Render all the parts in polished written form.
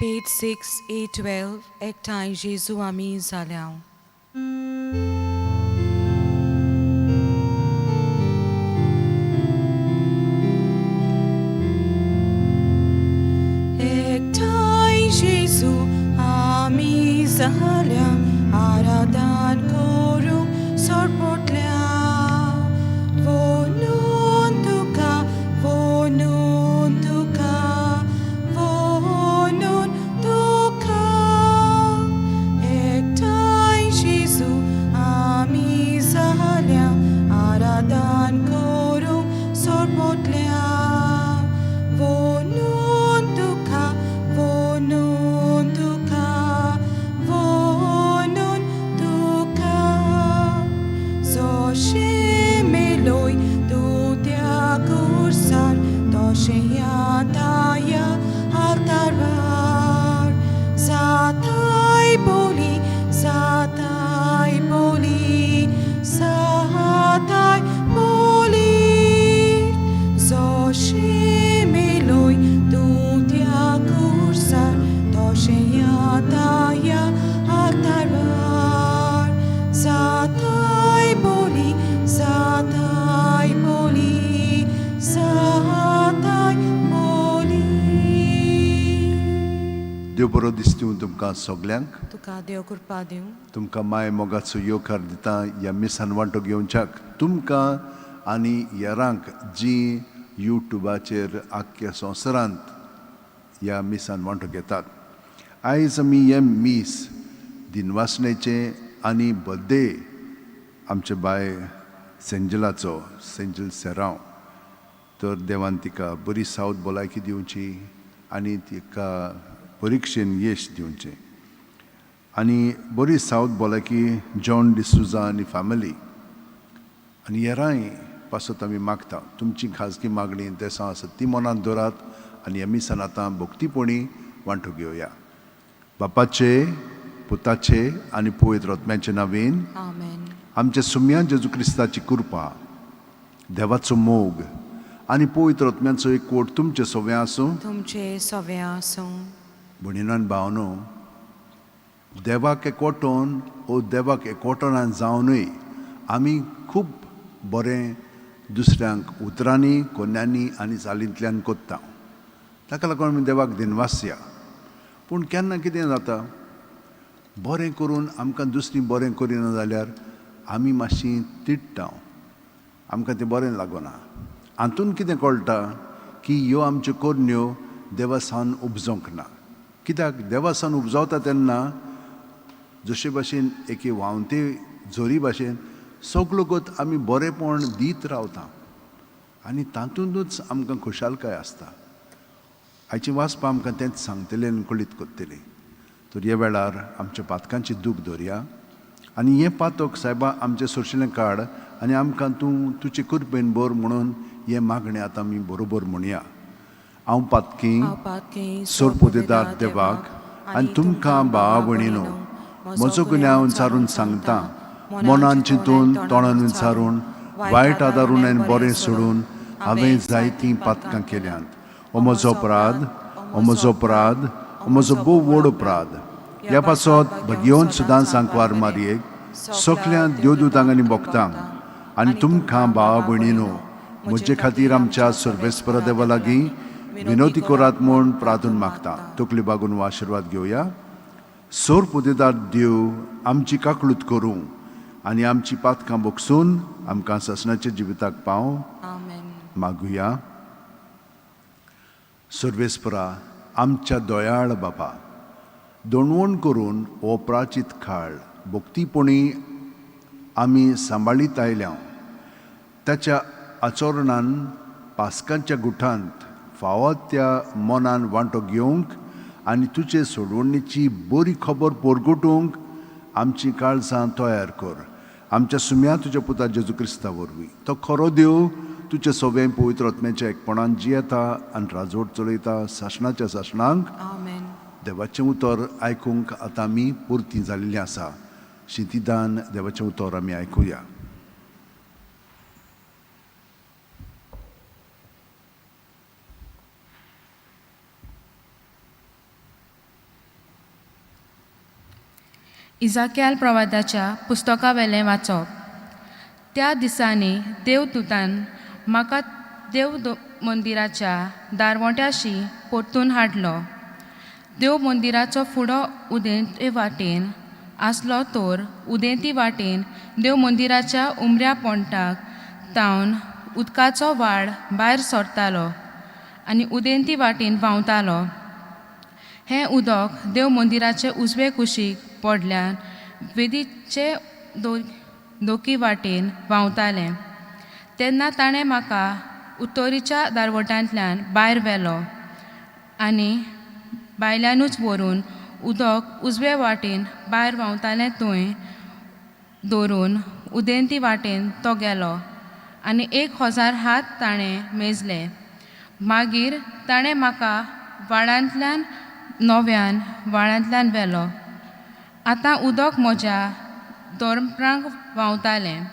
Page 6A12, एकठांय जेजू आमी जाल्या. एकठांय जेजू आमी जाल्या, आराधन करूंक सोडपोटल्या. वोनून तुका, वोनून तुका, वोनून तुका. एकठांय जेजू आमी जाल्या, आराधन करूंक सोडपोटल्या. वोनून तुका, वोनून तुका, वोनून तुका. जशें मेलोय तूं त्या खुर्सार, तशें आतां ह्या आल्तारार जाताय बोली, जाताय बोली, जाताय बोली. जशें मेलोय तूं त्या खुर्सार, तशें आतां ह्या आल्तारार जाताय बोली, जाताय बोली, जाताय बोली. देव बरो दिसता तुमकां सगल्यांक. तुका देव कृपा दिवं. तुमकां माय मोगाचो येवकार दिता ह्या मिसान वांटो घेवच्याक तुमकां आनी हेरांक जी युट्यूबाचेर आख्ख्या संवसारांत ह्या मिसान वांटो घेतात. आयज आमी हें मीस दिनवासणेचें आनी बड्डे आमचे बाय सेंजलाचो, सेंजल सेरांव. तर देवान तिका बरी सावत भलायकी दिवची आनी तिका परिक्षेन येश दिवचें आनी बरी सावत भलायकी जॉन डिसुजा आनी फॅमिली आनी हेरांय पासत आमी मागता. तुमची खाजगी मागणी देसां आसात ती मनांत दवरात आनी ह्या मिसान आतां भक्तीपणी वांटो घेवया. बापाचे, पुताचे आनी पवित्र आत्म्याचे नांवेन. आमेन. आमच्या सुम्या जेजू क्रिस्ताची कृपा, देवाचो मोग आनी पवित्र आत्म्याचो एकवट तुमचे सगळें आसूं. तुमचे सगळें आसूं. भयणीनो भावनो, देवाक एकवटोन ओ देवाक एकवटना जावनूय आमी खूब बरें दुसऱ्यांक उतरांनी, कोन्यांनी आनी चालींतल्यान कोत्ता. ताका लागून आमी देवाक दिनवासया. पूण केन्ना कितें जाता, बरें करून आमकां दुसरीं बरें करिना जाल्यार आमी मातशीं तिडटा, आमकां तें बरें लागना. हातून कितें कळटा की ह्यो आमच्यो करण्यो देवा सावन उपजोंक ना. कित्याक देवा सावन उपजवता तेन्ना जशे भाशेन एके व्हांवते झरी भाशेन सगलो गत आमी बरेंपण दीत रावता आनी तातूंतच आमकां खुशालकाय आसता. आयचें वाचपा आमकां तेंच सांगतलें आनी कळीत करतलें. तर ह्या वेळार आमच्या पातकांची दूख दवरया आनी हें पातक सायबा आमचें सोरशिलें काड आनी आमकां तूं तुजे कृपेन बर म्हणून हें मागणें आतां आमी बरोबर म्हणया. हांव पातकी हांव पातकी सोरपुदेदार देवाक आनी तुमकां भावा भयणीनो म्हजो गुन्यांव विचारून सांगता. मनान चिंतून, तोंडान विचारून, वायट आदारून आनी बरें सोडून हांवें जायतीं पातकां केल्यांत. हो म्हजो अपराध, हो म्हजो अपराध, हो म्हजो भोव व्हड अपराध. ह्या पासत भगयोन सुद्दां सांकवार मारयेक, सगल्या देवदूतांक आनी भक्तांक आनी तुमकां भावा भयणीनो म्हजे खातीर आमच्या सर्वेस्परा देवा लागीं विनवती करात म्हूण प्रार्थून मागता. तकली बागून हो आशिर्वाद घेवया. सोर पुदेदार देव आमची काकळूत करूं आनी आमची पातकां बोगसून आमकां सासणाच्या जिविताक पाव. आमेन. मागुया. सर्वेस्परा आमच्या दयाळ बापा, दोणवण करून हो प्राचीत काळ भक्तीपणी आमी सांबाळीत आयल्या. ताच्या आचरणान पास्कांच्या गुठांत फावो त्या मनान वांटो घेवंक आनी तुजे सोडवणीची बरी खबर परगटूंक आमची काळजां तयार कर. आमच्या सुम्या तुज्या पुता जेजू क्रिस्ता वरवीं. तो खरो देव तुजे सगळें पवित्र आत्म्याच्या एकपणान जियेता आनी राजवट चलयता सासणाच्या सासणांक. आमेन. देवाचें उतर आयकूंक आतां आमी पुरती जाल्लीं आसा. शिंतिदान देवाचें उतर आमी आयकुया. इजाक्याल प्रवादाच्या पुस्तकावेलें वाचप. त्या दिसांनी देवदूतान म्हाका देव मंदिराच्या दारवंट्याशी परतून हाडलो. देव मंदिराचो फुडो उदेंते वाटेन आसलो तर उदेंती वाटेन देव मंदिराच्या उमऱ्या पोंटाक तावन उदकाचो वाड भायर सरतालो आनी उदेंती वाटेन व्हांवतालो. हें उदक देव मंदिराचे उजवे कुशीक पडल्यान वेदीचे दोकी वाटेन व्हांवतालें. तेन्ना ताणें म्हाका उत्तरीच्या दारवटांतल्यान भायर व्हेलो आनी भायल्यानूच व्हरून उदक उजवे वाटेन भायर व्हांवतालें थंय दवरून उदेंती वाटेन तो गेलो आनी 1000 हात ताणें मेजले. मागीर ताणें म्हाका व्हाळांतल्यान नव्यान व्हाळांतल्यान व्हेलो. आतां उदक म्हज्या धर्मप्रांक व्हांवतालें.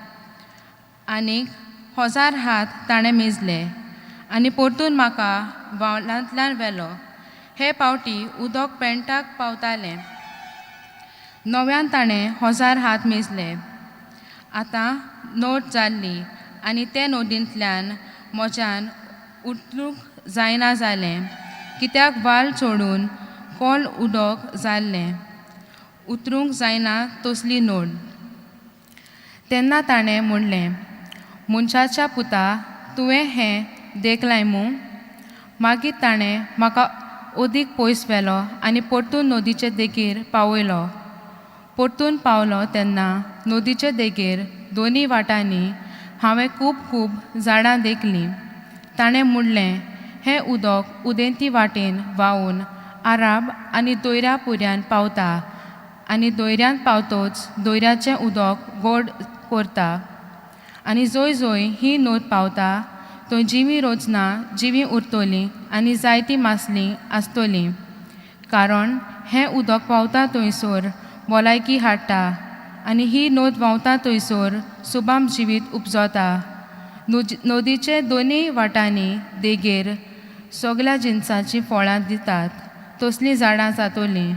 आनीक 1000 हात ताणें मेजले आनी परतून म्हाका व्हाळांतल्यान व्हेलो. हे पावटी उदक पेंटाक पावतालें. नव्यान ताणें 1000 हात मेजले. आतां नोट जाल्ली आनी ते नदींतल्यान म्हज्यान उठूंक जायना जालें, कित्याक वाल चोडून कोल उदक जाल्लें, उतरूंक जायना तसली नोड. तेन्ना ताणें म्हणलें, मनशाच्या पुता, तुवें हें देखलाय मूं? मागीर ताणें म्हाका अदीक पयस व्हेलो आनी परतून नदीचे देगेर पावयलो. परतून पावलो तेन्ना नदीचे देगेर दोनी वाटांनी हांवें खूब खूब झाडां देखलीं. ताणें म्हणलें, हें उदक उदेंती वाटेन व्हांवून आराब आनी दोयऱ्या पुऱ्यान पावता आनी दोयऱ्यान पावतोच दोयऱ्याचें उदक गोड करता आनी जंय जंय ही नोद पावता थंय जिवीं रोजना जिवीं उरतलीं आनी जायतीं मासलीं आसतलीं, कारण हें उदक पावता थंयसर भलायकी हाडटा आनी ही नोद व्हांवता थंयसर सुबाम जिवीत उपजता. नदीचे दोनूय वाटांनी देगेर सगल्या जिनसाचीं फळां दितात तसलीं झाडां जातलीं.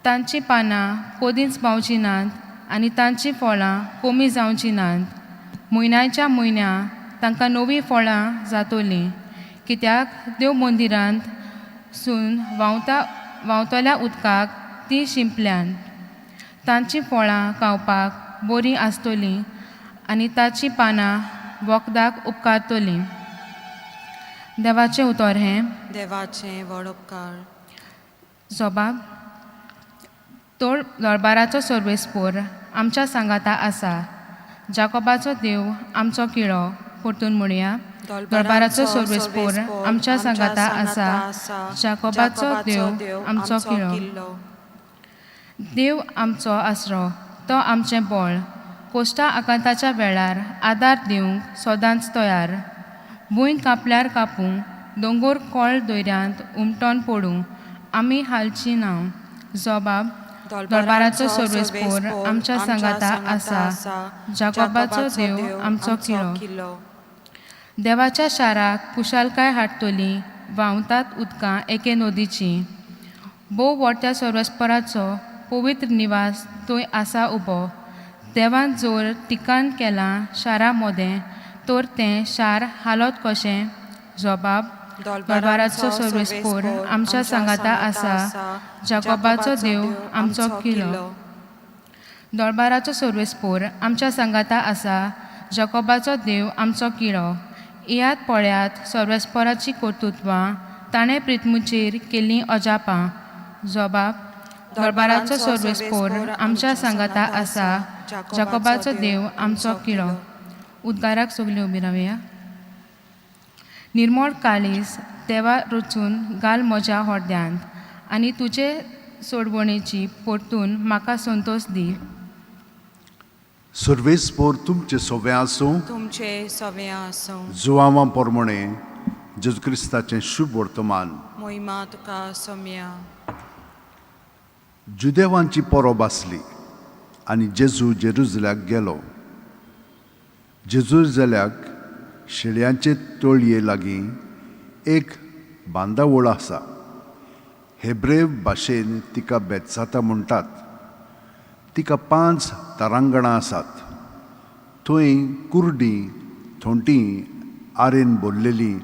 तांचीं पानां कदींच पावचीं नात आनी तांचीं फळां कमी जावचीं नात. म्हयन्याच्या म्हयन्या तांकां नवीं फळां जातलीं, कित्याक देव मंदिरांत सून व्हांवता व्हांवतल्या उदकाक तीं शिंपल्यान. तांचीं फळां खावपाक बरीं आसतलीं आनी ताचीं पानां वखदाक उपकारतलीं. देवाचें उतर हें. देवाचें व्हड उपकार. जोबाब तोळ दरबाराचो सर्वेस्पोर आमच्या सांगाता आसा. जाकोबाचो देव आमचो किळो. परतून म्हणया, दरबाराचो सर्वेस्पोर आमच्या सांगाता आसा. जाकोबाचो देव आमचो किळो. देव आमचो आसरो, तो आमचें बळ, कोश्टा आकांताच्या वेळार आदार दिवंक सदांच तयार. भूंय कापल्यार कापूं, दोंगोर कोळ दर्यांत उमटोन पडूं, आमी हालची ना. जोबाब दरबाराचो सर्वेस्पोर आमच्या सांगाता आसा. जाकोबाचो देव आमचो किळो. देवाच्या शाराक कुशालकाय हाडटली व्हांवतात उदकां एके नदीचीं. भोव व्हडत्या सर्वेस्पराचो पवित्र निवास थंय आसा उबो. देवान जोर ठिकाण केलां शारा मोदें, तर तें शार हालत कशें? जोबाब दरबाराचो सर्वेस्पोर आमच्या सांगाता आसा. जाकोबाचो देव आमचो किलो. दरबाराचो सर्वेस्पोर आमच्या सांगाता आसा. जाकोबाचो देव आमचो किळो. येयात पळयात सर्वेस्पोराचीं कर्तृत्वां, ताणें प्रिथ्मीचेर केल्लीं अजापां. जोबाब दरबाराचो सर्वेस्पोर आमच्या सांगाता आसा. जाकोबाचो देव आमचो किळो. उद्गाराक सगलीं उबी रावया. निर्मळ काळीज देवा रचून घाल म्हज्या हड्ड्यांत आनी तुजे सोडवणेची परतून म्हाका संतोश दी. सर्वेस्पोर तुमचें सोवें आसूं. तुमचे सवें आसूं. जुवांवा पोरमोणे जेजू क्रिस्ताचें शुभ वर्तमान. मोहिमा तुका सोम्या. जुदेवांची परब आसली आनी जेजू जेरुजल्याक गेलो. जेरुजल्याक शेळयांचे तळये लागीं एक बांदावळ आसा. हेब्रेव भाशेन तिका बेत्साता म्हणटात. तिका 5 तारांगणां आसात. थंय कुर्डीं, थोंटीं, आरेन भरलेलीं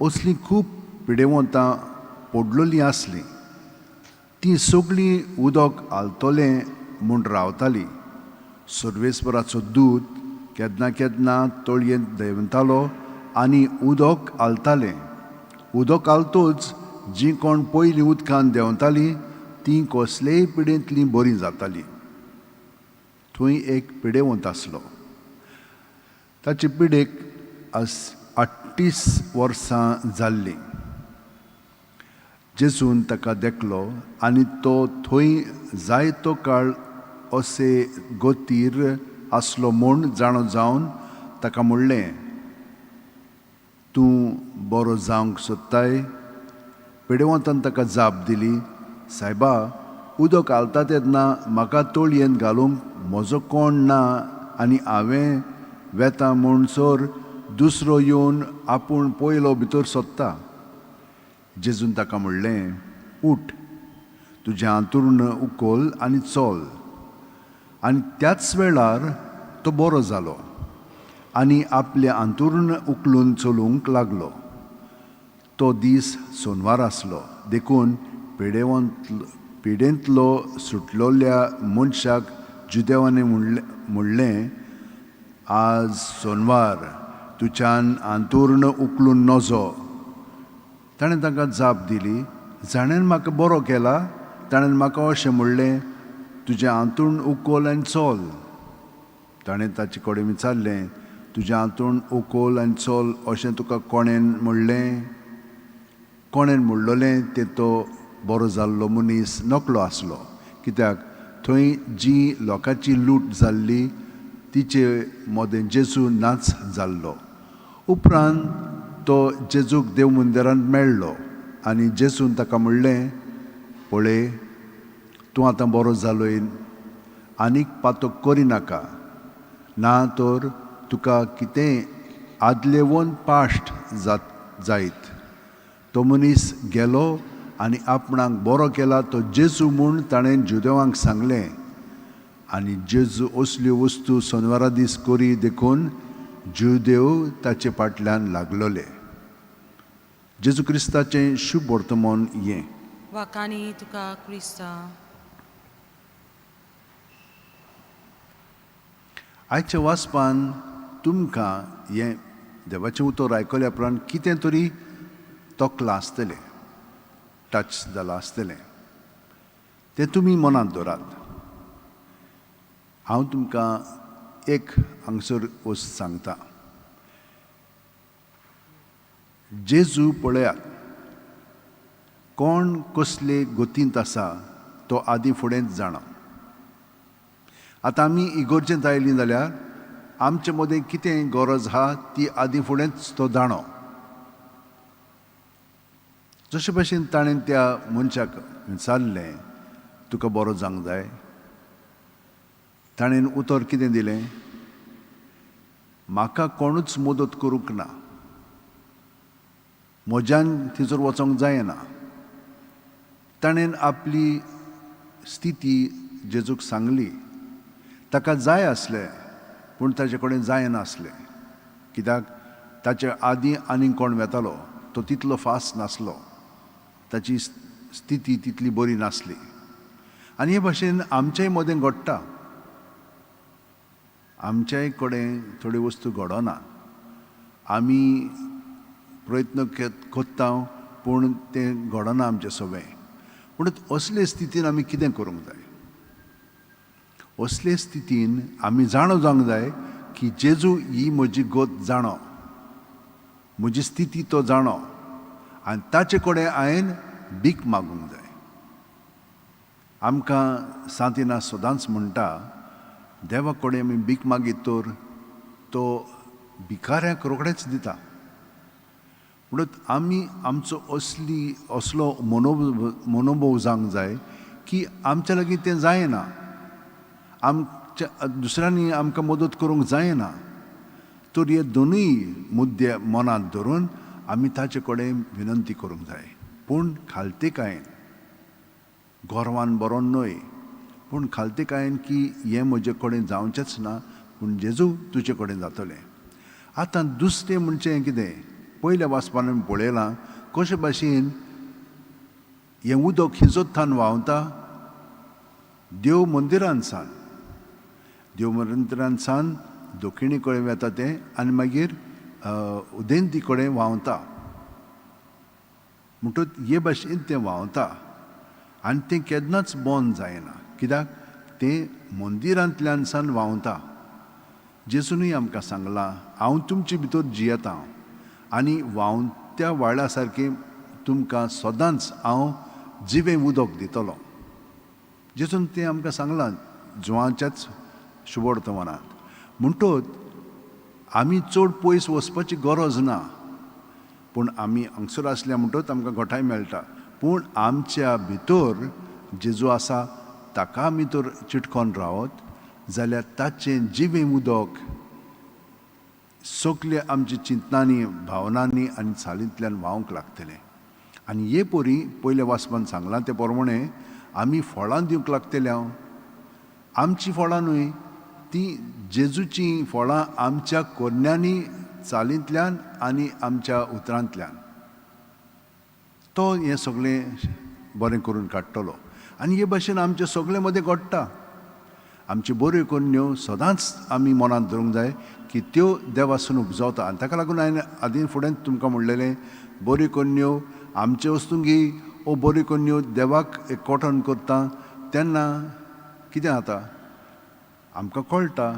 असलीं खूब पिडेवंतां पडलेलीं आसलीं. तीं सगळीं उदक आलतलें म्हूण रावतालीं. सर्वेस्पराचो दूत केन्ना केन्ना तळयेंत देंवतालो आनी उदक आलतालें. उदक आलतोच जीं कोण पयलीं उदकान देंवतालीं तीं कसलेय पिडेंतलीं बरीं जातालीं. थंय एक पिडेवंत आसलो. ताचे पिडेक 38 वर्सां जाल्लीं. जेजून ताका देखलो आनी तो थंय जायतो काळ असे गतीर आसलो म्हूण जाणो जावन ताका म्हणलें, तूं बरो जावंक सोदताय? पिडेवंतान ताका जाप दिली, सायबा, उदक घालता तेन्ना म्हाका तळयेंत घालूंक म्हजो कोण ना आनी हांवें वेता म्हणसर दुसरो येवन आपूण पयलो भितर सोदता. जेजून ताका म्हणलें, उठ, तुजें हांतुर्ण उखल आनी चल. आनी त्याच वेळार तो बरो जालो आनी आपलें हांतुर्ण उखलून चलूंक लागलो. तो दीस सोनवार आसलो, देखून पिडेंतलो सुटलोल्या मनशाक जुदेवांनी म्हणलें, आज सोनवार, तुज्यान हांतुर्ण उखलून नजो. ताणें तांकां जाप दिली, जाणें म्हाका बरो केला ताणें म्हाका अशें म्हणलें, तुजें हांतुर्ण उखल आनी चल. ताणें ताचे कडेन विचारलें, तुजें हांतुर्ण उखल आनी चल अशें तुका कोणें म्हणलें? कोणें म्हणलें तें तो बरो जाल्लो मनीस नकळो आसलो, कित्याक थंय जी लोकांची लूट जाल्ली तिचे मदें जेजू नाच जाल्लो. उपरांत तो जेजूक देव मंदिरांत मेळ्ळो आनी जेजून ताका म्हणलें, पळय, तूं आतां बरो जालोय, आनीक पातक करिनाका, ना तर तुका कितेंय आदलेवन पाश्ट जायत. तो मनीस गेलो आनी आपणाक बरो केला तो जेजू म्हूण ताणें जुदेवांक सांगलें. आनी जेजू असल्यो वस्तू सोनवारा दीस करी देखून जुदेव ताचे फाटल्यान लागलोले. जेजू क्रिस्ताचें शुभ वर्तमान हें. वाकानी तुका क्रिस्ता. आयच्या वाचपान तुमकां हें देवाचें उतर आयकल्या उपरांत कितें तरी तोखलां आसतलें, टच जालां आसतलें, तें तुमी मनांत दवरात. हांव तुमकां एक हांगसर वस्त सांगता. जेजू पळयात, कोण कसले गतींत आसा तो आदीं फुडेंच जाणा. आतां आमी इगोर्जेंत आयलीं जाल्यार आमचे मदें कितें गरज आहा ती आदीं फुडेंच तो जाणो. जशे भशेन ताणें त्या मनशाक विचारलें, तुका बरो जावंक जाय? ताणें उतर कितें दिलें? म्हाका कोणूच मदत करूंक ना, म्हज्यान थंयसर वचोंक जायना. ताणें आपली स्थिती जेजूक सांगली. ताका जाय आसलें पूण ताचे कडेन जायनासलें, कित्याक ताचे आदीं आनीक कोण वेतालो, तो तितलो फास्ट नासलो, ताची स्थिती तितली बरी नासली. आनी हे भाशेन आमच्याय मदें घडटा, आमच्याय कडेन थोड्यो वस्तू घडना. आमी प्रयत्न करता पूण तें घडना आमचें सगळें. पूण असले स्थितीन आमी कितें करूंक जाय? असले स्थितीन आमी जाणो जावंक जाय की जेजू ही म्हजी गत जाणो, म्हजी स्थिती तो जाणो आनी ताचे कडेन हांवें भीक मागूंक जाय. आमकां सांतिना सदांच म्हणटा, देवा कडेन आमी भीक मागीत तर तो भिकाऱ्यांक रोखडेच दिता. म्हणून आमी आमचो असलो मनोभोव जावंक जाय की आमच्या लागीं तें जायना, आमच्या दुसऱ्यांनी आमकां मदत करूंक जायना. तर हे दोनूय मुद्दे मनांत धरून आमी ताचे कडेन विनंती करूंक जाय. पूण खालतेकायेन, गोरवान बरो न्हय, पूण खालतेकायेन की हें म्हजे कडेन जावचेंच ना, पूण जेजू तुजे कडेन जातलें. आतां दुसरें म्हणचें कितें, पयल्या वाचपान आमी पळयलां कशे भाशेन हें उदक हिजोत्थान व्हांवता देव मंदिरान सान, देव मंदिरान सान दक्षिणे कडेन वता तें आनी मागीर उदेंती कडेन व्हांवता. म्हणटच हे भाशेन तें व्हांवता आनी तें केन्नाच बंद जायना, कित्याक तें मंदिरांतल्यान सान व्हांवता. जेजूनय आमकां सांगलां, हांव तुमचे भितर जियेता आनी व्हांवत्या व्हाळा सारकें तुमकां सदांच हांव जिवें उदक दितलो. जेजून तें आमकां सांगलां जुवाच्याच शुभवर्तमानांत. म्हणटच आमी चड पयस वचपाची गरज ना, पूण आमी हांगसर आसल्या म्हणटच आमकां घटाय मेळटा. पूण आमच्या भितर जेजू आसा ताका आमी तर चिटकोन रावत जाल्यार ताचें जिवें उदक सगळे आमच्या चिंतनांनी, भावनांनी आनी चालींतल्यान व्हांवंक लागतलें. आनी हे परी पयल्या वाचपान सांगलां ते प्रमाणे आमी फळां दिवंक लागतले. हांव आमचीं फळां न्हय, ती जेजूचीं फळां आमच्या कोरण्यांनी, चालींतल्यान आनी आमच्या उतरांतल्यान तो हें सगळें बरें करून काडटलो. आनी हे भाशेन आमचें सगळें मदें घडटा. आमच्यो बऱ्यो करण्यो सदांच आमी मनांत धरूंक जाय की त्यो देवासून उपजवता. आनी ताका लागून हांवें आदीं फुडें तुमकां म्हणलेलें, बऱ्यो करण्यो आमचे वस्तुंगी ओ बऱ्यो करण्यो देवाक एकवटन करता तेन्ना कितें जाता आमकां कळटा,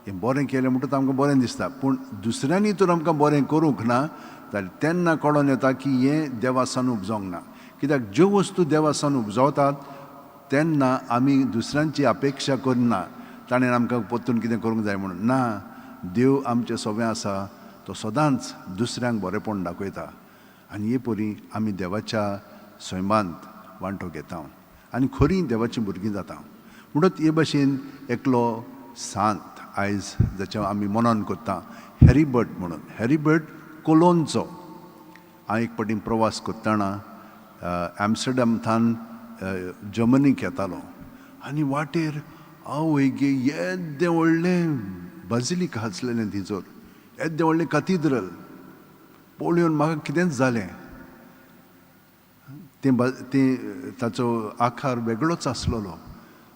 हें बरें केलें म्हणटच आमकां बरें दिसता. पूण दुसऱ्यांनी तर आमकां बरें करूंक ना जाल्यार तेन्ना कळोन येता की हें देवासान उपजोवंक ना. कित्याक ज्यो वस्तू देवासान उपजवतात तेन्ना आमी दुसऱ्यांची अपेक्षा करना, ताणें आमकां परतून कितें करूंक जाय म्हणून ना. देव आमचें सगळें आसा, तो सदांच दुसऱ्यांक बरेंपण दाखयता. आनी हे परी आमी देवाच्या सैमांत वांटो घेता आनी खरीं देवाचीं भुरगीं जाता. म्हणटच हे भाशेन एकलो सांत आयज जाचें आमी मनन करता, हॅरीबर्ट म्हणून, हॅरीबर्ट कोलोनचो. हांव एक फावटी प्रवास करतना एम्स्टर्डमथान जर्मनीक येतालो आनी वाटेर आवय गे येद्दें व्हडलें बाजिलीक आसलेलें थंयसर, येद्दें व्हडलें कातिद्रल पळोवन म्हाका कितेंच जालें. तें तें ताचो आकार वेगळोच आसलेलो.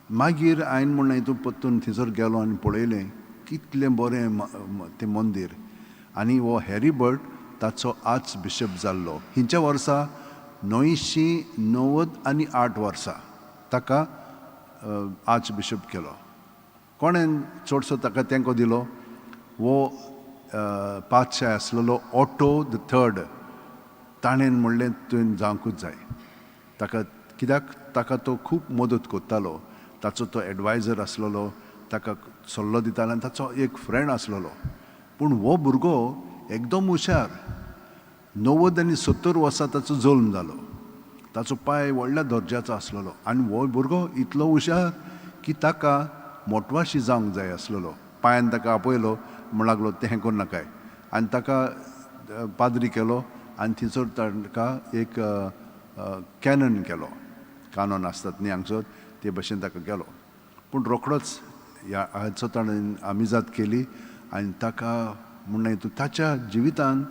मागीर हांवें म्हणलें हितून परतून थंयसर गेलो आनी पळयलें कितलें बरें तें मंदीर. आनी हो हॅरीबर्ट ताचो आर्च बिशप जाल्लो. हिंच्या वर्सा 998 वर्सा ताका आर्च बिशप केलो. कोणें चडसो ताका तेंको दिलो? हो पातशाय आसलेलो ऑटो the third, ताणें म्हणलें तुवें जावंकूच जाय ताका, कित्याक ताका तो खूब मदत करतालो, ताचो तो एडवायजर आसलेलो, ताका सल्लो दितालो आनी ताचो एक फ्रेंड आसलेलो. पूण हो भुरगो एकदम हुशार, 90 आनी 70 वर्सां ताचो जल्म जालो, ताचो पांय व्हडल्या दर्जाचो आसलेलो. आनी हो भुरगो इतलो हुशार की ताका मोटवाशी जावंक जाय आसलेलो. पांयान ताका आपयलो, म्हण लागलो तें करूं नाकाय, आनी ताका पाद्री केलो आनी थंयसर ताका एक कॅनन केलो. कानन आसतात न्ही हांगसर, ते भशेन ताका केलो. पूण रोखडोच ह्या हाचो ताणें आमिजाद केली आनी ताका म्हणलें तूं ताच्या जिवितान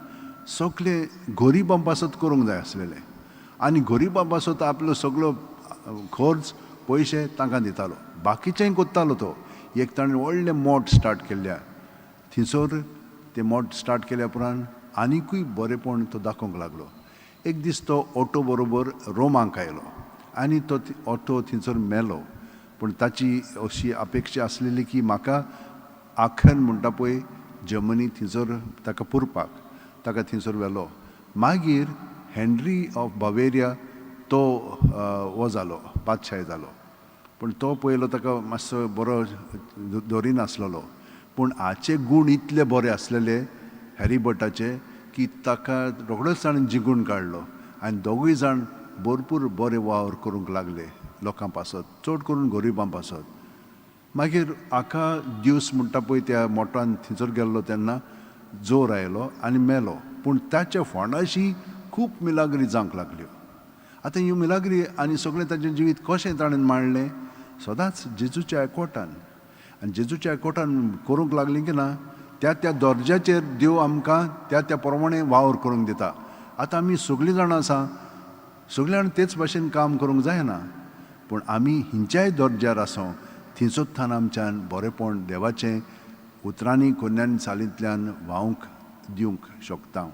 सगळे गरिबां पासत करूंक जाय आसलेलें आनी गरिबां पासत आपलो सगळो खर्च पयशे तांकां दितालो, बाकीचेंय करतालो तो. एक ताणें व्हडलें मोठ स्टार्ट केल्ल्या, थंयसर तें मोठ स्टार्ट केल्या उपरांत आनिकूय बरेंपण तो दाखोवंक लागलो. एक दीस तो ऑटो बरोबर रोमाक आयलो आनी तो ऑटो थंयसर मेलो. पूण ताची अशी अपेक्षा आसलेली की म्हाका आखन म्हणटा पळय जर्मनी थंयसर ताका पुरपाक, ताका थंयसर व्हेलो. मागीर हेनरी ऑफ बावेरिया तो हो जालो, पातशाय जालो. पूण तो पयलो ताका मातसो बरो दवरिनासलेलो. पूण हाचे गूण इतले बरे आसलेले हॅरीबर्टाचे की ताका रोखडोच ताणें जिखून काडलो आनी दोगूय जाण भरपूर बरे वावर करूंक लागले लोकां पासत, चड करून गरिबां पासत. मागीर हाका दिवस म्हणटा पळय त्या मोटान थंयसर गेल्लो तेन्ना जोर आयलो आनी मेलो. पूण ताच्या फोंडाशी खूब मिलाग्री जावंक लागल्यो. आतां ह्यो मिलाग्री आनी सगळें ताचें जिवीत कशें ताणें मांडलें, सदांच जेजूच्या एकवटान. आनी जेजूच्या एकवटान करूंक लागलीं की ना त्या त्या दर्जाचेर देव आमकां त्या त्या प्रमाणे वावर करूंक दिता. आतां आमी सगळीं जाणां आसा, सगळीं जाणां तेच भाशेन काम करूंक जायना, पूण आमी हिंच्याय दर्ज्यार आसो थिंचोत्थान आमच्यान बरेंपण देवाचें उतरांनी कोन्यांनी चालींतल्यान व्हांवंक दिवंक शकता.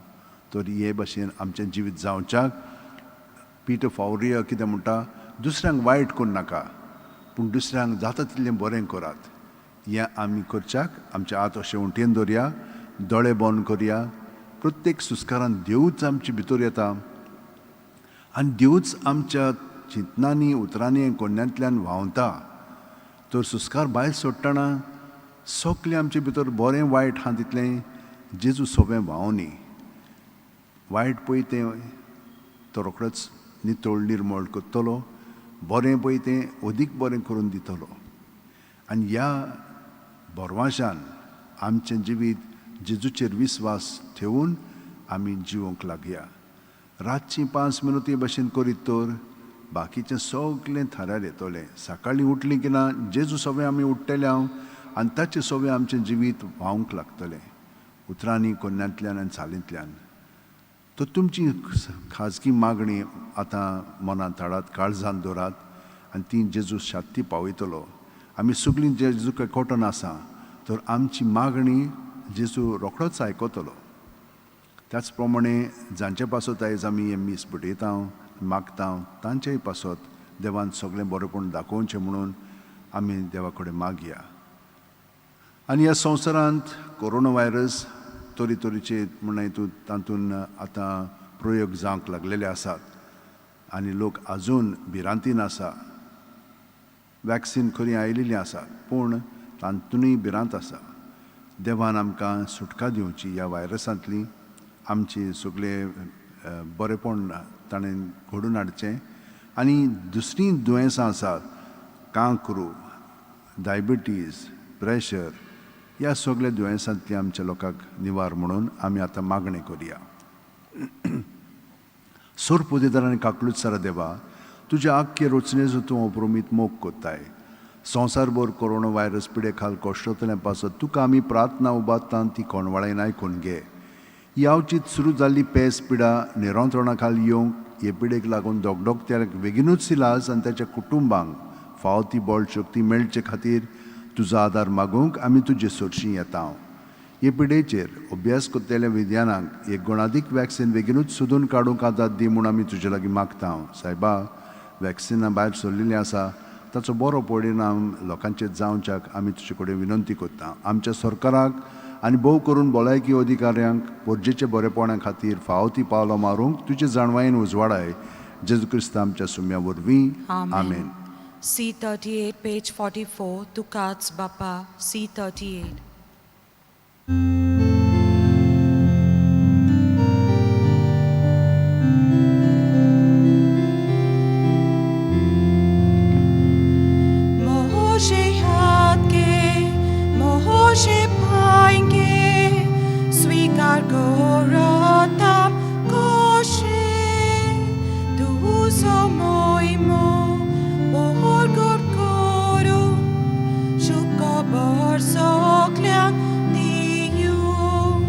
तर हे भाशेन आमचें जिवीत जावच्याक पीटर फावरिया कितें म्हणटा, दुसऱ्यांक वायट करूं नाका पूण दुसऱ्यांक जाता तितलें बरें करात. हें आमी करच्याक आमचे हात अशें उंटयेन दवरया, दोळे बंद करया. प्रत्येक सुस्कारान देवूच आमचे भितर येता आनी देवूच आमच्या चिंतनांनी उतरांनी कोन्यांतल्यान व्हांवता. तर सुस्कार भायर सोडटना सगळें आमचे भितर बरें वायट आहा तितलें जेजू सोंपें व्हांवनी. वायट पळय तें तो रोखडोच नितळ निर्मळ करतलो, बरें पळय तें अदीक बरें करून दितलो. आनी ह्या भरवाशान आमचें जिवीत जेजूचेर विस्वास ठेवून आमी जिवंक लागया. रातची 5 मिनुती भशेन करीत तर बाकीचें सगळें थाऱ्यार येतलें. सकाळीं उठलीं की ना जेजू सगळें आमी उठ्ठले हांव आनी ताचें सगळें आमचें जिवीत व्हांवंक लागतलें उतरांनी कोन्यांतल्यान आनी चालींतल्यान. तर तुमची खाजगी मागणी आतां मनांत हाडात, काळजांत दवरात आनी ती जेजू शात्ती पावयतलो. आमी सगळीं जेजूक एकवटन आसा तर आमची मागणी जेजू रोखडोच आयकतलो. त्याच प्रमाणे जांचे पासत आयज आमी हें मीस भेटयता मागता तांचेय पासत देवान सगळें बरेंपण दाखोवचें म्हणून आमी देवा कडेन मागया. आनी ह्या संवसारांत कोरोना व्हायरस तरेतरेचे म्हणून हितून तातूंत आतां प्रयोग जावंक लागलेले आसात आनी लोक आजून भिरांतीन आसा. वॅक्सीन खरी आयिल्ली आसा पूण तातूंतय भिरांत आसा. देवान आमकां सुटका दिवची ह्या व्हायरसांतली, आमची सगळे बरेंपण ताणें घडून हाडचें. आनी दुसरीं दुयेंसां आसात, कांक्रू, डायबिटीज, प्रेशर, ह्या सगळ्या दुयेंसांतली आमच्या लोकांक निवार म्हणून आमी आतां मागणें करुया. सोरपुदेदार आनी काकलूत सारा देवा, तुज्या आख्खे रचणेचो तूं अप्रमीत मोग कोत्ताय. संवसारभर कोरोना व्हायरस पिडे खाल कश्टतल्या पासत तुका आमी प्रार्थना उबारता ती कोणवाळेन आयकून घे. ही अवचीत सुरू जाल्ली पेस पिडा निरंत्रणा खाल येवंक हे पिडेक लागून दोगदोगत्याक बेगिनूच इलाज आनी ताच्या कुटुंबांक फावो ती बळ शक्ती मेळचे खातीर तुजो आदार मागूंक आमी तुजे सरशीं येता. हे पिडेचेर अभ्यास करतल्या विज्ञानाक एक गुणादीक वॅक्सीन बेगिनूच सोदून काडूंक आदार दी म्हूण आमी तुजे लागीं मागता. सायबा, वॅक्सिनां भायर सरलेलीं आसा ताचो बरो परिणाम लोकांचेर जावच्याक आमी तुजे कडेन विनंती करता. आमच्या सरकाराक आनी भोव करून भलायकी अधिकाऱ्यांक परजेच्या बरेपणा खातीर फावो ती पावलां मारूंक तुजे जाणवायेन उजवाडाय. जेजू क्रिस्त आमच्या सुम्या वरवीं, आमेन. C38, page 44, तुकाच बापा, C38. मोहशे हात के मोहशे पांगे स्वीकार करताम कोशे तुजो मोहिमो बरगड करूं शुकबर सगल्यांक दियूं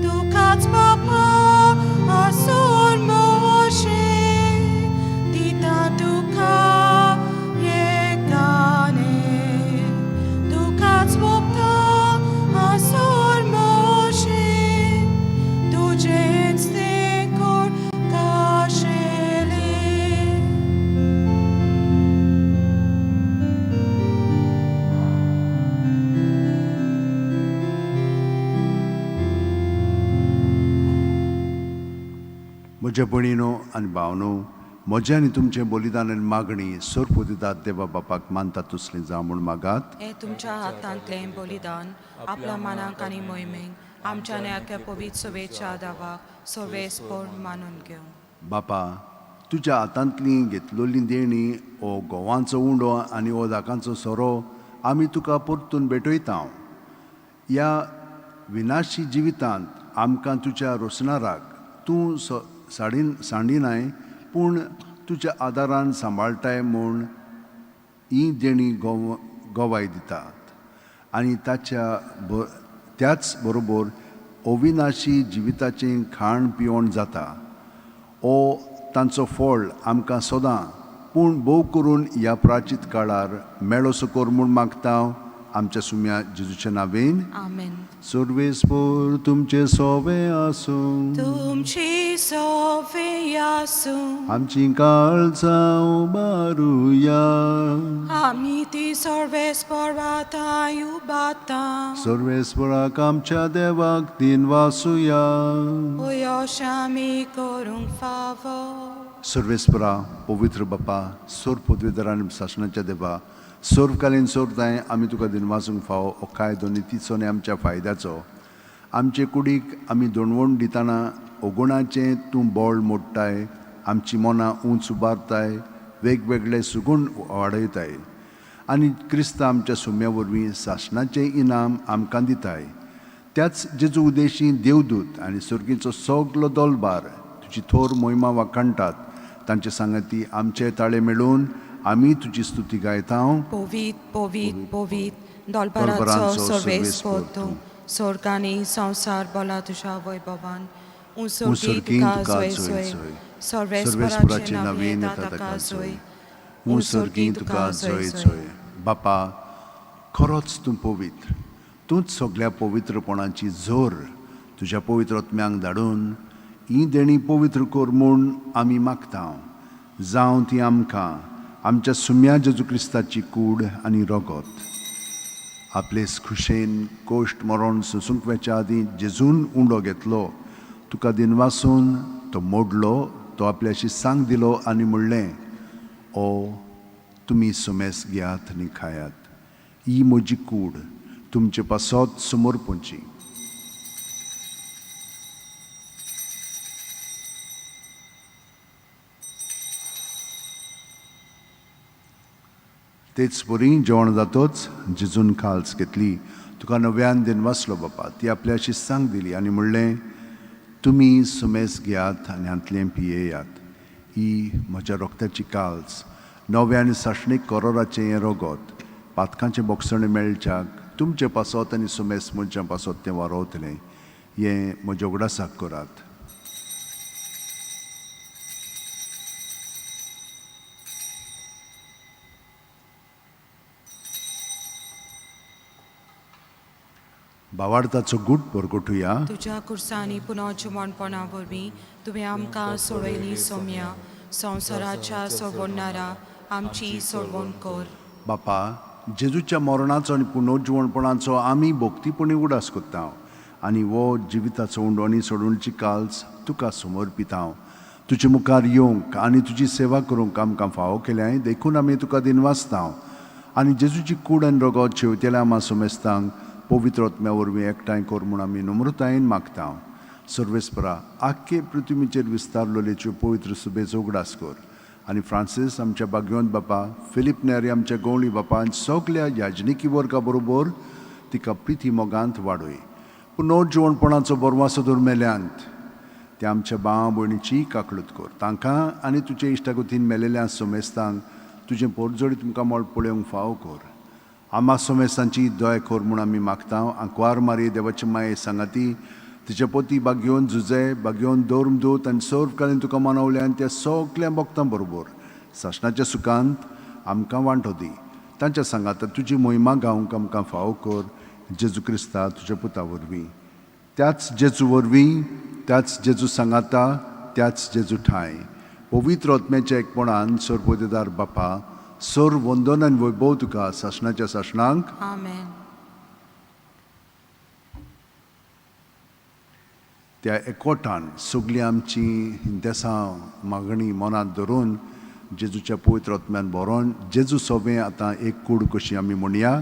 तुकाच बापा आसोर मोशे दिता तुका एकाने तुकाच मोगता आसोर मोशे तुजेंच तें कोर काशेलें. म्हज्या भयणीनो आनी भावनो, म्हजें आनी तुमचें बलिदान आनी मागणी सोरपोदिदात देवा बापाक मानता तसलीं जावं म्हूण मागात. हें तुमच्या हातांतलें बलिदान आपल्या मनाक आनी मोहिमेक आमच्या न्याक्या पवित्र सभेच्या दावाक सर्वेस्पोर मानून घेवं. बापा, तुज्या हातांतली घेतलेली देणी हो गोवांचो उंडो आनी हो दाकांचो सोरो आमी तुका परतून भेटयता. ह्या विनाशी जिवितांत आमकां तुज्या रोसणाराक तूं सांडिनाय पूण तुज्या आदारान सांबाळटाय म्हूण ही देणी गवाय दितात आनी ताच्या त्याच बरोबर अविनाशी जिविताचें खाण पिवण जाता. हो तांचो फळ आमकां सदां पूण भोव करून ह्या प्राचीत काळार मेळोसो कर म्हूण मागता आमच्या सुम्या जेजूच्या नावेन. आमेन. सर्वेस्पर तुमचे सोवे आसूं. तुमची सोवे आसूं. आमची काळजां उबारुया. आमी ती सर्वेस्पराताय उबाता. सर्वेस्पराक आमच्या देवाक दिन वासुया. यश आमी करूंक फावो. सर्वेस्परा, पवित्र बापा, सोर पदवेदार आनी सासणाच्या देवा, सर्वकालीन सोरताय आमी तुका दिनवासूंक फावो हो कायदो नितीचो आनी आमच्या फायद्याचो. आमचे कुडीक आमी दणवण दितना अगुणाचें तूं बळ मोडटाय, आमची मनां उंच उबारताय, वेगवेगळे सुगूण वाडयताय आनी क्रिस्ता आमच्या सुम्या वरवीं सासणाचें इनाम आमकां दिताय. त्याच जेजू उदेशी देवदूत आनी सर्गीचो सगलो दोलबार तुजी थोर मोहिमा वाखाणटात. तांचे सांगाती आमचे ताळे मेळून आमी तुजी स्तुती गायता. पवीत पवीत पवीत दोलबाराचो सर्वेस्पर तूं, स्वर्गानी संवसार बोला तुज्या वैभवान. उंसर्गी तुका जोय जोय, सर्वेस्पराचे नवीन येता ताका जोय. उंसर्गी तुका जोय जोय. बापा, खरोच तूं पवित्र, तूंच सगल्या पवित्रपणाची जोर. तुज्या पवित्र आत्म्यांक धाडून ही देणी पवित्र कर म्हूण आमी मागता, जावं ती आमकां आमच्या सुम्या जेजू क्रिस्ताची कूड आनी रगत. आपलेच खुशेन कोश्ट मरण सोंसूंक वेच्या आदीं जेजून उंडो घेतलो, तुका दिनवासून तो मोडलो, तो आपल्याशी सांग दिलो आनी म्हणलें, ओ तुमी सुमेस घेयात आनी खायात, ही म्हजी कूड तुमचे पासत समर्पणची. तेच परी जेवण जातोच जेजून काल्स घेतली, तुका नव्यान दिनवासलो बापा, ती आपल्याशी सांग दिली आनी म्हणलें, तुमी सुमेस घेयात आनी हांतलें पियेयात, ही म्हज्या रोगताची काल्स, नव्या आनी सासणीक करोराचें हें रगत, पातकांचें बोगसणें मेळच्याक तुमचे पासत आनी सुमेस मनशां पासत तें वारोवतलें. हें म्हज्या उगडासाक करात. भावार्थाचो गूट परगटुया. तुज्या कुर्सांनी पुनर्जिवणपणा वरवीं तुवें आमकां सोडयली सोम्या, संवसाराच्या सोडवणारा आमची सोडवण कर. बापा, जेजूच्या मरणाचो आनी पुनर्जिवणपणाचो आमी भक्तीपणी उगडास करता आनी हो जिविताचो उंडो आनी सोडवणची काल्स तुका समर्पिता. तुजे मुखार येवंक आनी तुजी सेवा करूंक आमकां फावो केल्याय देखून आमी तुका दिनवासता आनी जेजूची कूड आनी रगत शेवतेल्या आमा सोमेस्तांक पवित्र आत्म्या वरवीं एकठांय कर म्हूण आमी नम्रतायेन मागता. सर्वेस्परा, आख्खे पृथ्वीचेर विस्तारलेल्यो पवित्र सुबेचो उगडास कर आनी फ्रांसीस आमच्या बागयोंत बापा, फिलीप नेरी आमच्या गवळी बापा आनी सगल्या याजनिकी वर्गा बरोबर तिका प्रिती मोगांत वाडय. पुनर्जिवणपणाचो बरवासो दवर मेल्यांत ते आमच्या भाव भयणीची काकळूत कर. तांकां आनी तुजे इश्टागतीन मेलेल्या सोमेस्तांक तुजें पोरजोडी तुमकां मळ पळोवंक फावो कर. आमा सोमेस्तांची दया कर म्हूण आमी मागता. आंकवार मारी देवाची माये सांगाती तिच्या पोती बागयोन जुजे बागयोन धर्मदूत आनी सर्वकालीन तुका मनवल्या आनी त्या सगल्या भक्तां बरोबर सासणाच्या सुखांत आमकां वांटो दी. तांच्या सांगाता तुजी मोहिमा गावंक आमकां फावो कर, जेजू क्रिस्ता तुज्या पुता वरवीं. त्याच जेजू वरवीं, त्याच जेजू सांगाता, त्याच जेजू ठांय पवित्र आत्म्याच्या एकपणान सर्वदेदार बापा, सर वंदन आनी वैभव तुका सासणाच्या सासणांक. आमेन. त्या एकवटान सगळी आमची देसां मागणी मनांत धरून जेजूच्या पवित्र आत्म्यान भरोन जेजू सोबें आतां एक कूड कशी आमी म्हणया.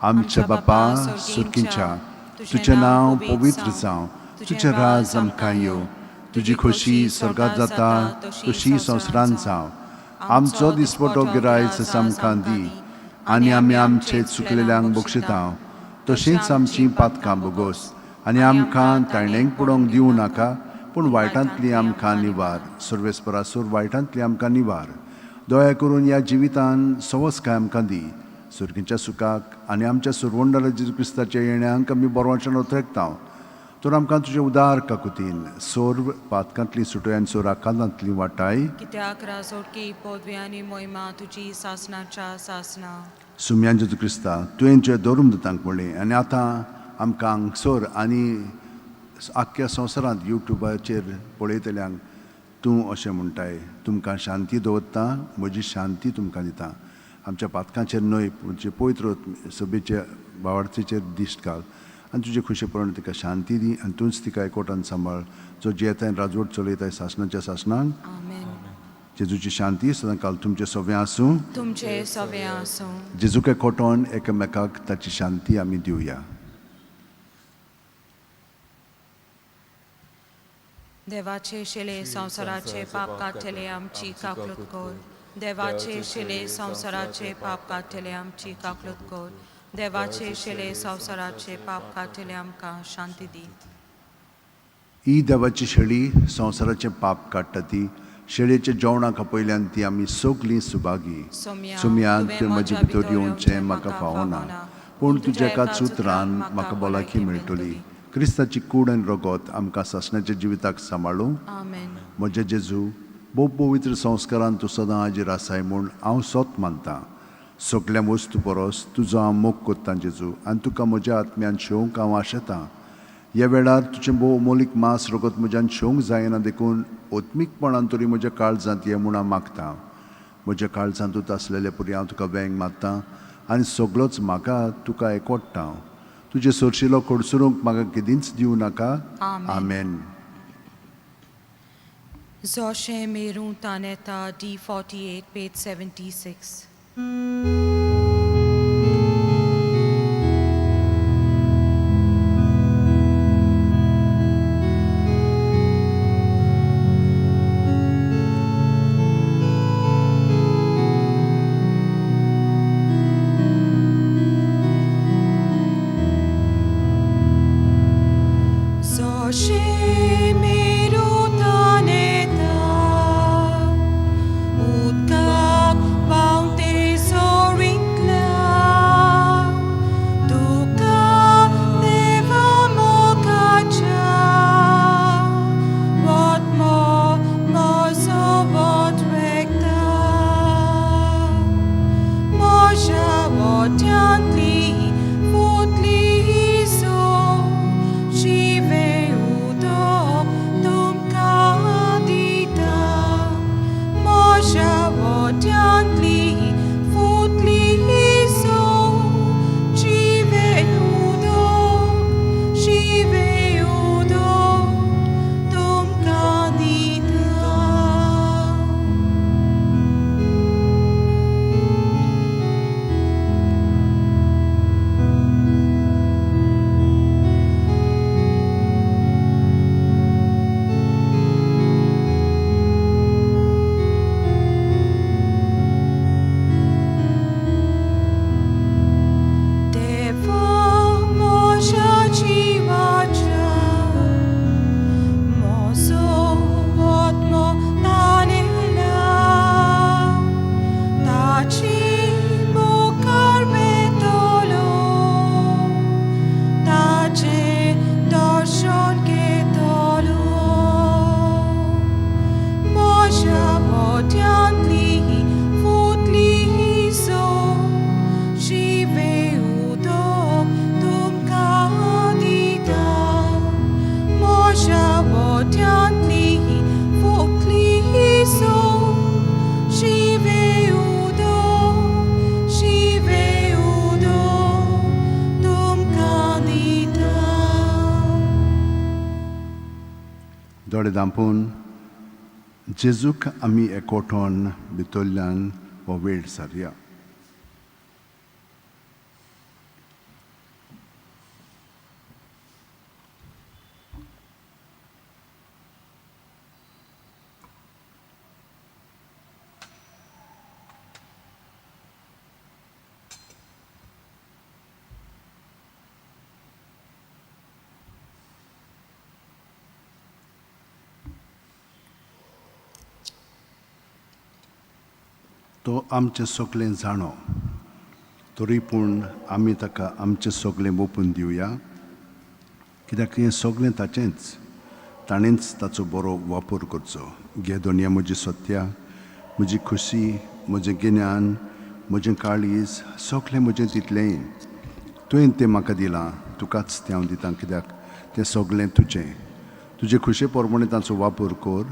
आमच्या बापा सुरकींच्या, तुजें नांव पवित्र जावं, तुजें राज आमकां येवं, तुजी खोशी स्वर्गात जाता तशी संवसारांत जावं. आमचो दिसपटो गिरायच आमकां दी आनी आमी आमचे चुकलेल्यांक बक्षिता तशेंच आमची पातकां बोगोस आनी आमकां ताणेंक पडोवंक दिवं नाका, पूण वायटांतली आमकां निवार. सर्वेस्परा, सोर वायटांतली आमकां निवार. दया करून ह्या जिवितान सवसकाय आमकां दी. सुर्गीच्या सुखाक आनी आमच्या सुरवंडाला जेजू क्रिस्ताच्या येण्यांक आमी बरवाच्यान ओतरेकता. तर आमकां तुजे उदार काकुतीन सोर्व पातकांतली सुटय आनी सोर आकांतांतली वाटाय. कित्याक राजोडकी पदवी आनी मोहिमा तुजी सासणाच्या सासना. सुम्यान जेजू क्रिस्ता, तुवें तुज्या धरून दितांक म्हणलें आनी आतां आमकां हांगसर आनी आख्ख्या संवसारांत युट्यूबाचेर पळयतल्यांक तूं अशें म्हणटाय, तुमकां शांती दवरता, म्हजी शांती तुमकां दिता. आमच्या पातकांचेर न्हय पूण पवित्र सभेच्या भावार्थीचेर दिश्ट घाल आनी तुजे खुशे प्रमाण तिका शांती दी आनी तूंच तिका एकवटान सांबाळ, जो जियेताय राजवट चलयताय सासणाच्या सासणाक. आमेन. जेजूची शांती सदां काल तुमचें सगळें आसूं. तुमचे सगळें आसूं. जेजूक एकवटोन एकामेकाक ताची शांती आमी दिवया. देवाचे शिले संवसाराचे पाप काडटले आमची काकलूत कर. देवाचे शिले संवसाराचे पाप काडटले आमची काकलूत कर. देवाचे शिले संवसाराचे पाप काडटले आमकां शांती दी. ही देवाची शेळी संवसाराचें पाप काडटा ती शेळयेच्या जेवणाक आपयल्यान ती आमी सगलीं सुभागी. सोम्या, तुवें म्हजे भितर येवचें म्हाका फावना, पूण तुज्या एकाच उतरान म्हाका भलायकी मेळटली. क्रिस्ताची कूड आनी रगत आमकां सासणाच्या जिविताक सांबाळूं. आमेन. म्हज्या जेजू, भोव पवित्र संस्कारान तूं सदां हाजीर आसाय म्हूण हांव सत मानतां. सगल्या वस्तू परस तुजो हांव मोग करतां जेजू, आनी तुका म्हज्या आत्म्यान शेवंक हांव आशेतां. ह्या वेळार तुजें भोव अमोलीक मांस रगत म्हज्यान शेवंक जायना, देखून ओत्मीकपणान तरी म्हज्या काळजांत ये म्हूण हांव मागतां. म्हज्या काळजांतूच आसलेले पुरी हांव तुका वेंग मारतां आनी सगळोच म्हाका तुका एकवडटा. तुजे सोरशिलो कडसरूंक म्हाका केदींच दिवं नाका. आमेन. जोशे Meru तानेता D48 page 76. Zoše meru taneta, utkak bounty soringla, duka deva mokacha, what mo mozo what vekta, moja what futli so, jive udo tumka dita, moja wotyanli futli so, jive udo, jive udo tumka dita. Deva moja jivacha, mozo atmo tanela, tachi mukar metolo, tache darshan ketolo, moja votyantli futli so, jive udo tumka dita, moja votyantli futli so, jive udo, jive udo tumka dita. दोळे धांपून जेजूक आमी एकवटोन भितरल्यान हो वेळ सारया. तो आमचें सगळें जाणो, तरी पूण आमी ताका आमचें सगळें ओपून दिवया, कित्याक हें सगळें ताचेंच, ताणेंच ताचो बरो वापर करचो. घे दोनया म्हजी सत्या, म्हजी खुशी, म्हजें गिन्यान, म्हजें काळीज, सगळें म्हजें तितलेंय तुवें तें म्हाका दिलां, तुकाच तें हांव दितां, कित्याक तें सगळें तुजें. तुजे खुशे प्रमाणे ताचो वापर कर,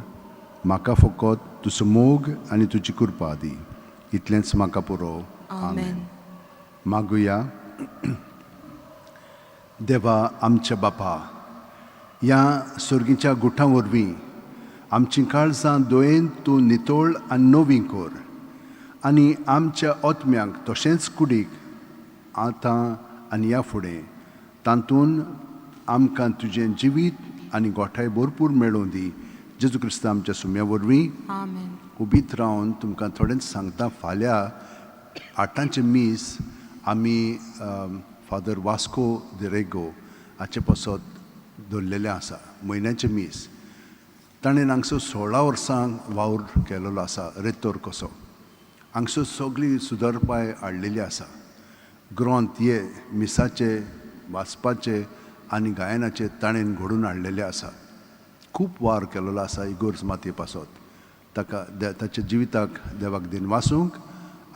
म्हाका फकत तुजो मोग आनी तुजी कृपा दी, इतलेंच म्हाका पुरो. आमेन. मागुया. देवा आमच्या बापा, ह्या सर्गीच्या गुठां वरवीं आमचीं काळजां दोयेन तूं नितळ आनी नवीं कर आनी आमच्या आत्म्यांक तशेंच कुडीक आतां आनी ह्या फुडें तातूंत आमकां तुजें जिवीत आनी गोठाय भरपूर मेळोवं दी. जेजू क्रिस्त आमच्या सुम्या वरवीं. आमेन. उबीत रावन तुमकां थोडेंच सांगता, फाल्यां 8ांचें मीस आमी फादर वास्को दिरेगो हाचे पासत दवरलेलें आसा. म्हयन्याचें मीस. ताणें हांगसर 16 वर्सां वावर केलेलो आसा, रेतोर कसो. हांगसर सगळी सुदारपाय हाडलेली आसा. ग्रंथ हे मिसाचे वाचपाचे आनी गायनाचे ताणें घडोवन हाडलेले आसा. खूब वावर केलेलो आसा इगोर्ज मातये पासत. ताका ताच्या जिविताक देवाक दिनवासूंक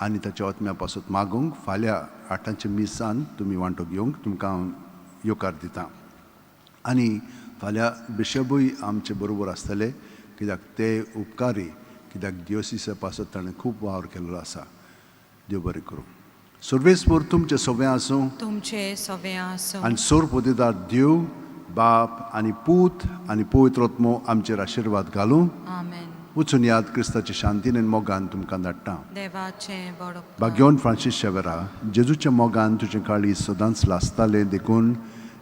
आनी ताच्या आत्म्या पासत मागूंक फाल्यां 8ांच्या मिसान तुमी वांटो घेवंक तुमकां हांव येवकार दितां. आनी फाल्यां बिशपूय आमचे बरोबर आसतले, कित्याक ते उपकारी, कित्याक दियोसिसा पासत ताणें खूब वावर केल्लो आसा. देव बरें करूं. सर्वेस्पर तुमचें सगळें आसूं, तुमचे सगळें आसूं. आनी सोर पोतेदार देव बाप आनी पूत आनी पवित्र आत्मो आमचेर आशिर्वाद घालूं. आमेन. वचून याद क्रिस्ताच्या शांतीन आनी मोगान तुमकां धाडटा. देवाचें बरो. भाग्यवंत फ्रांसीस शेवेरा, जेजूच्या मोगान तुजें काळीज सदांच लासतालें, देखून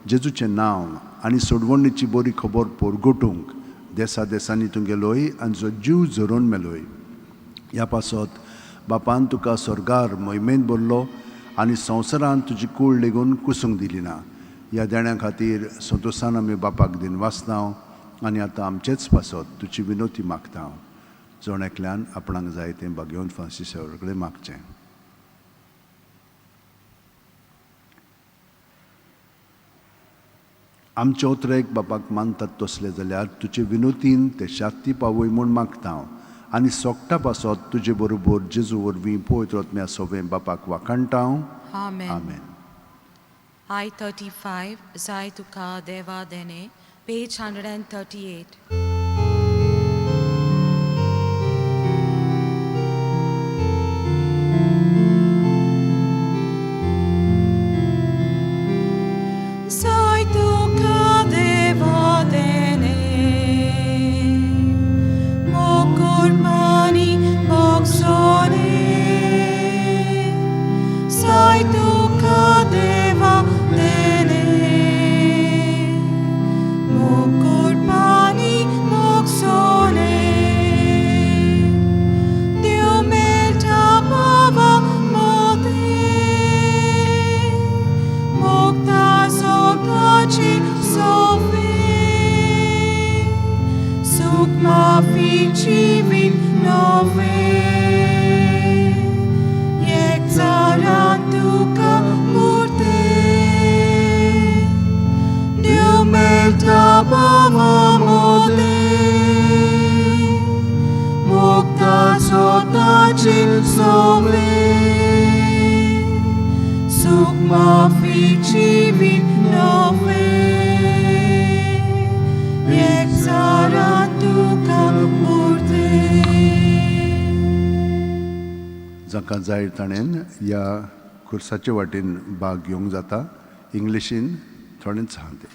जेजूचें नांव आनी सोडवणीची बरी खबर पोरगोटूंक देसा देसांनी तूं गेलोय आनी जो जीव झरोवन मेलोय. ह्या पासत बापान तुका स्वर्गार मोहिमेंत भरलो आनी संवसारांत तुजी कूळ लेगून कुसूंक दिली ना. ह्या देण्या खातीर संतोशान आमी बापाक दिनवासता आनी आतां आमचेच पासत तुजी विनोती मागता. जण एकल्यान आपणाक जाय तें भाग्यवंत फ्रांसीस शेवेरा कडेन मागचें. आमचे उतरेक बापाक मानतात तसले जाल्यार तुजे विनोतीन ते शांती पावय म्हूण मागता हांव आनी सोगटा पासत तुजे बरोबर जेजू वरवीं पवित्र आत्म्या सोवें बापाक वाखाणटा हांव. आमेन. आमेन. I-35, जाय तुका देवा देणे, पेज 138. जाय तुका देवा देणे, मोकुरपानी मोगसोने. जाय तुका देवा देणे, मोकुरपानी मोगसोने. देव मेळटा बाबा मोदे, मुक्ता सोगटाची सोफे, सुख माफीची नवे. एक चारान तुका मुर्ते, देव मेळटा बाबा मोदे, मुक्ता सोताची सोवे, सुख माफीची नवे. एक चारान तुका मुर्ते. जांकां जाय ताणें ह्या खुर्साचे वाटेन भाग घेवंक जाता. इंग्लिशीन थोडेंच आहा तें.